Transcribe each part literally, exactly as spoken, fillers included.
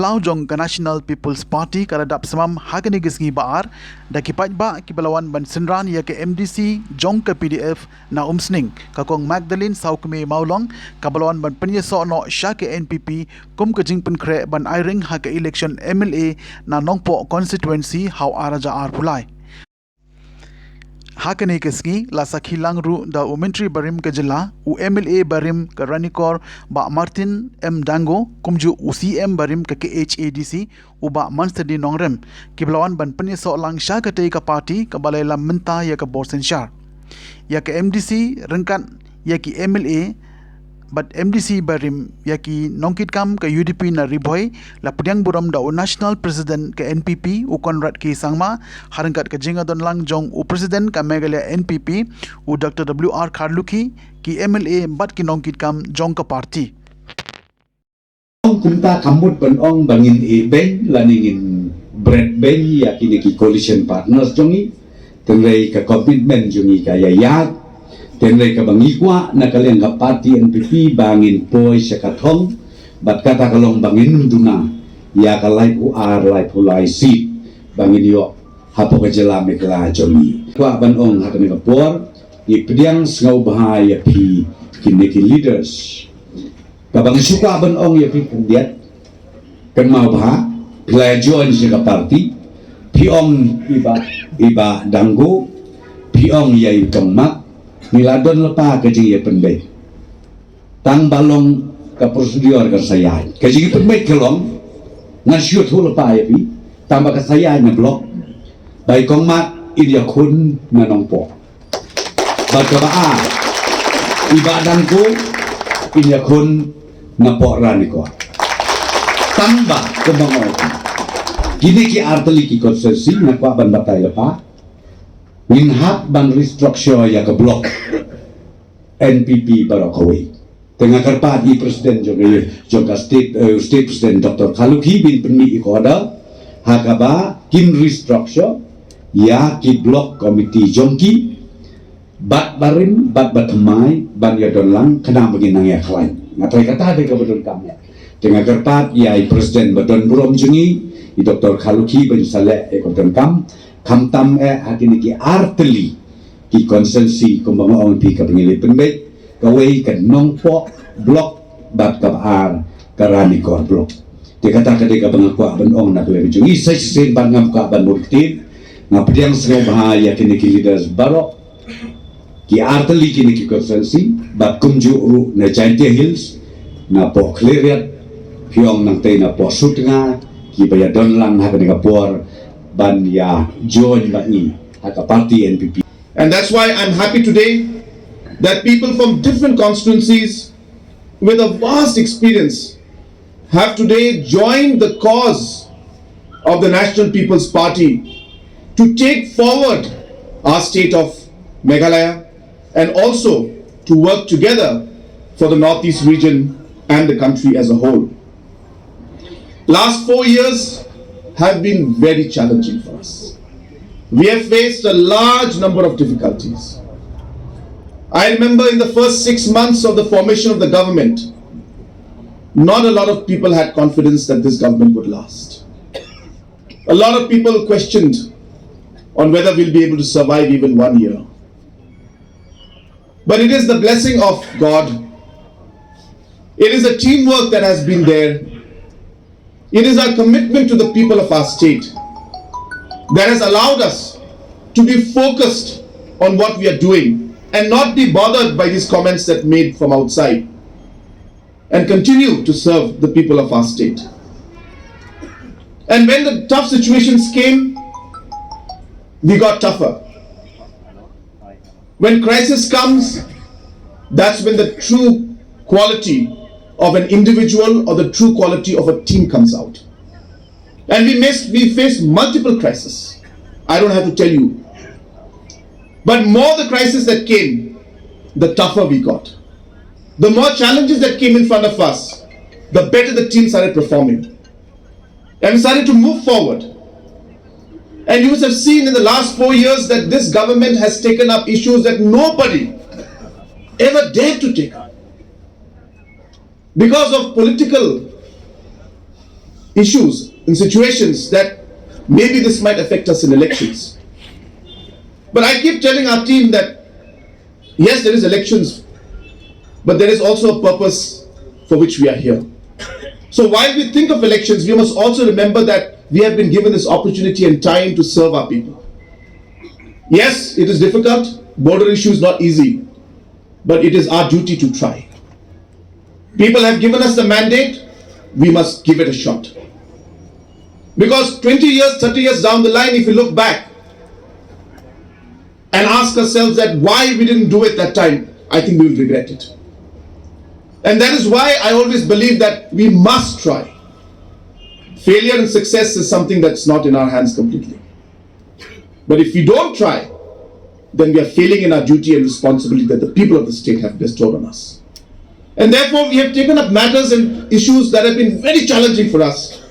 Thaw jong ka National People's Party ka la dap samam ha kane ka sngi ba ar da ki paidbah kiba la wan ban synran ïa ka M D C jong ka P D F na Umsning, ka Kong Magdalene Sawkmie Mawlong, kaba la wan ban pynïasoh noh sha ka N P P kum ka jingpynkhreh ban aireng ha ka election M L A na Nongpoh constituency ha u ar hajar arphew lai. Ha kane ka sngi la sakhi lang ruh da u Myntri barim ka jylla, u M L A barim ka Ranikor Bah Martin M Dango, kumjuh u C M barim ka K H A D C, u Bah Mansady Nongrem, kiba la wan ban pynïasoh lang sha katei ka party kaba la ïalam mynta ïa ka bor synshar. Ïa ka M D C ryngkat ïa ki M L A bad M D C barim ïa ki nongkitkam ka U D P na Ri Bhoi la pdiang burom da u National President ka N P P u Conrad K Sangma, ha ryngkat ka jingïadon lang jong u President ka Meghalaya N P P u Doctor W R Kharlukhi, ki M L A bad ki nongkitkam jong ka party. Ong kumta kam mut ban ong ba ngin ïehbeiñ lane ngin bret beiñ ïa kine ki coalition partners jong ngi. Hynrei ka commitment jong ngi ka ïaid. Hynrei kaba ngi kwah na ka liang ka party N P P ba ngin poi sha ka thong bad kata ka long ba ngin duna ïa ka laiphew ar laiphew lai seat ba ngin ïoh hapoh ka jylla Meghalaya jong ngi. Kwah ban ong ha kane ka por ngi pdiang sngewbha ïa phi kine ki leaders. Kaba nga shu kwah ban ong ïa phi khyndiat, kynmaw bha, phi la join sha ka party, phi ong i Bah, i Bah Dango, phi ong ïa i Tongmat, ngi la don lypa ka jingïapynbeit. Tang ba long ka procedure kan sa ïaid. Ka jingïapynbeit ka long, ngan shu ïathuh lypa ïa phi, tang ba ka sa ïaid na block, ba i Kong Mat in ïakhun na Nongpoh. Bad kaba ar, i Bah Dango in ïakhun na Poh Ranikor. Tang ba kumba nga ong, kine ki artylli ki constituency nga kwah ban batai lypa. Ngin hap ban restructure ïa ka block N P P baroh kawei. Te nga kyrpad ïa i President jong ka, jong ka State, eh, State President Doctor Kharlukhi ba in pynmih ïa ka order ha kaba kin restructure ïa ki block committee jong ki, bad barim bad bathymmai ban ïadon lang khnang ba ngin nang ïakhlaiñ. Nga tharai kata dei kaba donkam ïa. Te nga kyrpad ïa i President ba don burom jong ngi, i Doctor Kharlukhi, ba in sa leh ïa kaba donkam, khamtam eh ha kine ki artylli ki constituency kumba nga ong ïa phi kaba ngi la pynbeit, kawei ka Nongpoh block bad kaba ar ka Ranikor block. Te kata ka dei kaba nga kwah ban ong na ka liang jong ngi. Sa shisien bad ngam kwah ban mut ktien, nga pdiang sngewbha ïa kine ki leaders baroh, ki artylli kine ki constituency, bad kumjuh ruh na Jaintia Hills, na Poh Khliehriat, phi ong nangtei na Poh Sutnga, kiba ïadon lang ha kane ka por ban ïa join bad ngi ha ka party N P P. And that's why I'm happy today that people from different constituencies with a vast experience have today joined the cause of the National People's Party to take forward our state of Meghalaya and also to work together for the Northeast region and the country as a whole. Last four years have been very challenging for us. We have faced a large number of difficulties. I remember in the first six months of the formation of the government, not a lot of people had confidence that this government would last. A lot of people questioned on whether we'll be able to survive even one year. But it is the blessing of God. It is the teamwork that has been there. It is our commitment to the people of our state that has allowed us to be focused on what we are doing and not be bothered by these comments that made from outside and continue to serve the people of our state. And when the tough situations came, we got tougher. When crisis comes, that's when the true quality of an individual or the true quality of a team comes out. And we missed, we faced multiple crises. I don't have to tell you. But more the crisis that came, the tougher we got. The more challenges that came in front of us, the better the team started performing. And we started to move forward. And you must have seen in the last four years that this government has taken up issues that nobody ever dared to take up. Because of political issues, in situations that maybe this might affect us in elections. But I keep telling our team that yes, there is elections, but there is also a purpose for which we are here. So while we think of elections, we must also remember that we have been given this opportunity and time to serve our people. Yes, it is difficult. Border issue is not easy, but it is our duty to try. People have given us the mandate, we must give it a shot. Because twenty years, thirty years down the line, if we look back and ask ourselves that why we didn't do it that time, I think we will regret it. And that is why I always believe that we must try. Failure and success is something that's not in our hands completely. But if we don't try, then we are failing in our duty and responsibility that the people of the state have bestowed on us. And therefore, we have taken up matters and issues that have been very challenging for us.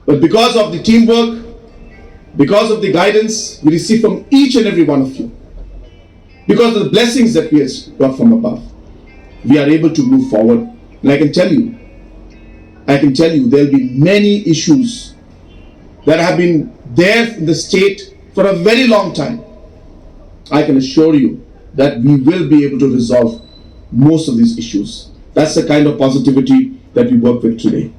But because of the teamwork, because of the guidance we receive from each and every one of you, because of the blessings that we have got from above, we are able to move forward. And I can tell you, I can tell you, there'll be many issues that have been there in the state for a very long time. I can assure you that we will be able to resolve most of these issues. That's the kind of positivity that we work with today.